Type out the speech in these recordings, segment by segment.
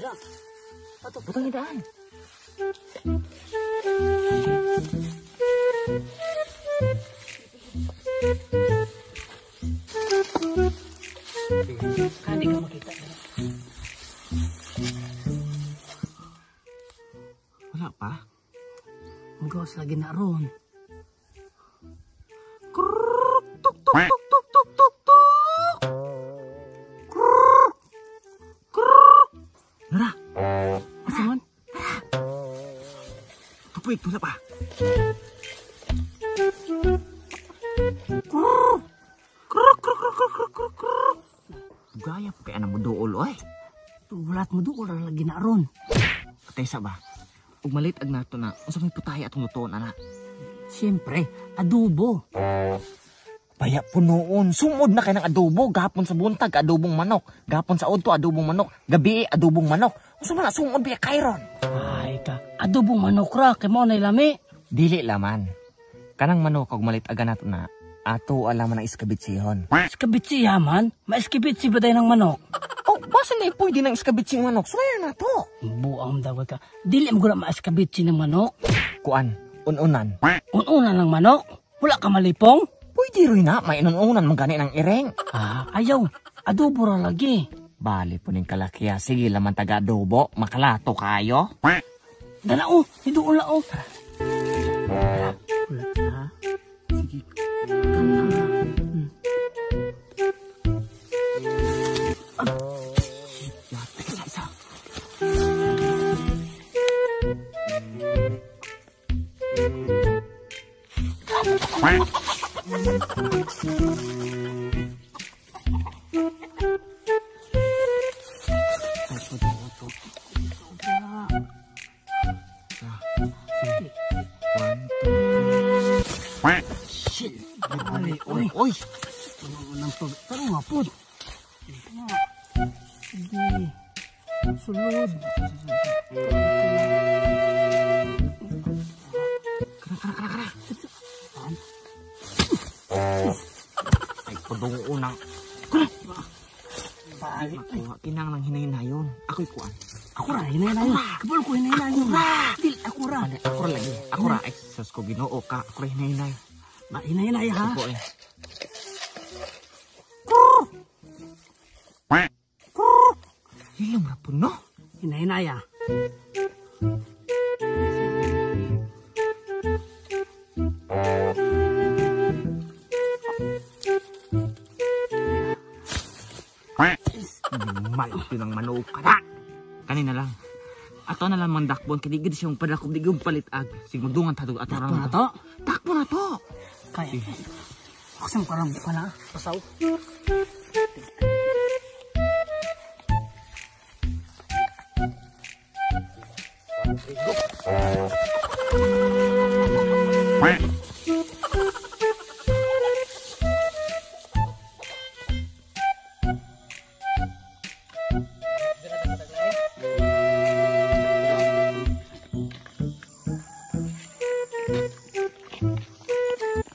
Dira. Ato. Butang ni daan. Kani ka makita dira. Wala pa. Mugawas lagi na ron. Krrrk, tuk tuk tuk tuk tuk tuk tuk. Krrrk. Krrrk. Nara, Asa man? tupoy, wala pa. Krrrk. Krrrk, krrk, krrk, krrk, krrk, krrk. Gaya po kaya na mo duol, oy. Ulat mo doon ra lagi na ron. Patay ba? Ug malit ag nato na, unsa may putahe atong lutoon ana? Siyempre, adobo. Baya punoon, sumod na kay ng adobo, gapon sa buntag adobong manok, gapon sa udto adobong manok, gabi adobong manok. Unsa man na sumod biya kayron? Ay ka, adobong manok ra kay mao nay lami. Dili laman. Kanang manok og malit aga nato na, ato alaman ang iskabitsihon. Iskabitsi yaman, maiskibitsi ba tayo ng manok? Oh, basta na pwede nang iskabitsi ang manok, sulaya na to. Buang daw ka. Dili mo guna maiskabitsi ng manok. Kuan, ununan. Ununa ng manok. Wala ka malipong. Pwede rin na, may inununan man gani ng ireng. Ah, ayaw. Adobo ra lagi. Bali po ning kalakiya, sige laman taga adobo, makalato kayo. Dala oh, hiduol na oh. Wala, ha? Sige. Isa, isa. One, two, three. Shit. Ay, Oy, oy. oy. Unang pag... Taro nga po. Sige. Sulod. Kara, kara, kara, kara. Ay, pudong unang. Bali. Ako, kinang lang hinay-hinayon. Ako'y kuan. Ako ra, hinay-hinayon. Kabalo ko hinay-hinayon. Dil, ako ra. Bali, ako ra lagi. Ako ra. Ay, sus ko ginoo ka. Ako ra hinay-hinay. Ma, hinay-hinay ha. Ako eh. Hilom ra po, no? Hinay-hinay ah. Mal, yun ang manok ka na. Kanina lang. Ato na lang mang dakbon, kaya di gid siyang padakop, di gid palit ag. Sige, magdungan tato, ato Takbo na to. Takbo na to! Kaya. Ako sa mukha lang pala. Pasaw.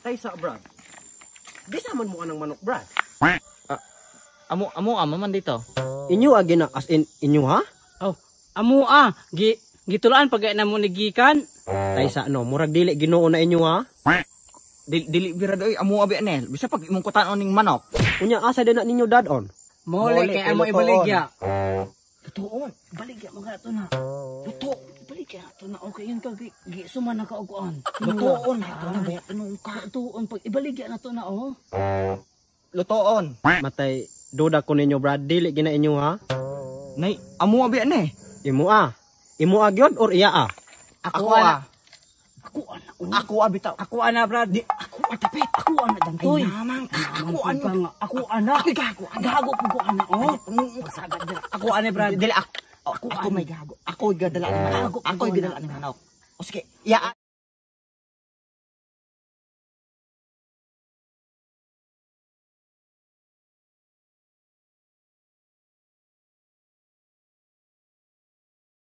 Taysa, Brad. Di sa man mo anang manok, Brad. Amo, amo, amo man dito. Inyo agi na as in inyo ha? Oh, amo ah. Gi, gitulaan pag na mo ni gikan. Taysa no, murag dili Ginoo na inyo ha. Dili, dili bira doy, amo abi anel. Bisa pag imong kutanon ning manok. Unya asa din na ninyo dadon? Mole Mole kay kay amo lutoon. ibaligya. Lutoon. Baligya mga ato na. Luto. Baligya ato na. Okay, yun ka. Gi, gi suma na ka og kuan. Lutoon, ato na bayak tanong ka. Lutoon. Pag ibaligya na to na oh. Lutoon. Matay duda ko ninyo, Brad, dili gina inyo ha. Nay, amo abi ane. Imo ah. Imo ah gyud or iya ah? Ako, Ako ana. ah. Ako ana. Oh. Ako abi taw. Ako ana, Brad. Di, ako ana tapit. Ako ana dantoy. Ay namang ka. Ako Ako ano. ana. Ako ana. Ako gago. Gago po ko ana oh. Pasagad dira. Ako ana, Brad. Dili ako. Ako Ako ano. may gago. Ako gadala ni manok. Gago, Ako ano. gadala ni manok. O sige, iya.